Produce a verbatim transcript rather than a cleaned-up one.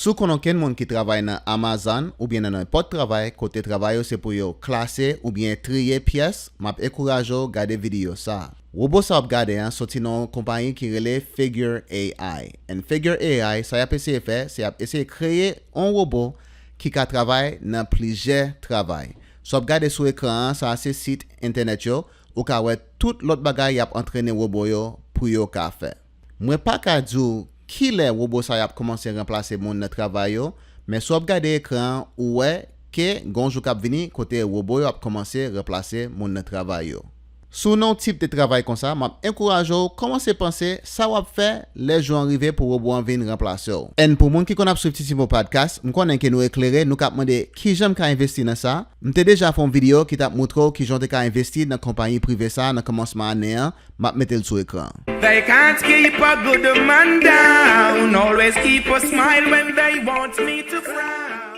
Si w konn okenn moun ki travay nan Amazon oubyen nan nenpòt travay kote travay yo se pou yo klase oubyen triye pyès, m ap enkouraje w gade videyo sa a. Wobo sa w ap gade an soti nan yon konpayi ki rele Figure A I. And Figure A I, sa y ap eseye fè, se y ap eseye kreye yon wobo ki ka travay nan plizyè travay. Si w ap gade sou ekran an, sa a se sit entènèt yo, ou ka wè tout lòt bagay y ap antrene wobo yo pou yo ka fè. Mwen pa ka di w kilè wobo sa yo ap kòmanse ranplase moun nan travay yo, men si w ap gade ekran an, ou wè ke gen yon jou k ap vini kote wobo yo ap kòmanse ranplase moun nan travay yo. Si w nan yon tip de travay konsa, m ap enkouraje w kòmanse panse sa w ap fè lè jou an rive pou wobo an vin ranplase w. And pou moun ki konn ap swiv Titimo Podcast, m konnen ke nou eklere, nou k ap mande kijan m ka envesti nan sa. M te deja fè yon videyo ki t ap moutre w kijan w te ka envesti nan konpayi prive sa a nan kòmansman ane an, m ap mete l sou ekran. They can't keep a good man down. Always keep a smile when they want me to frown.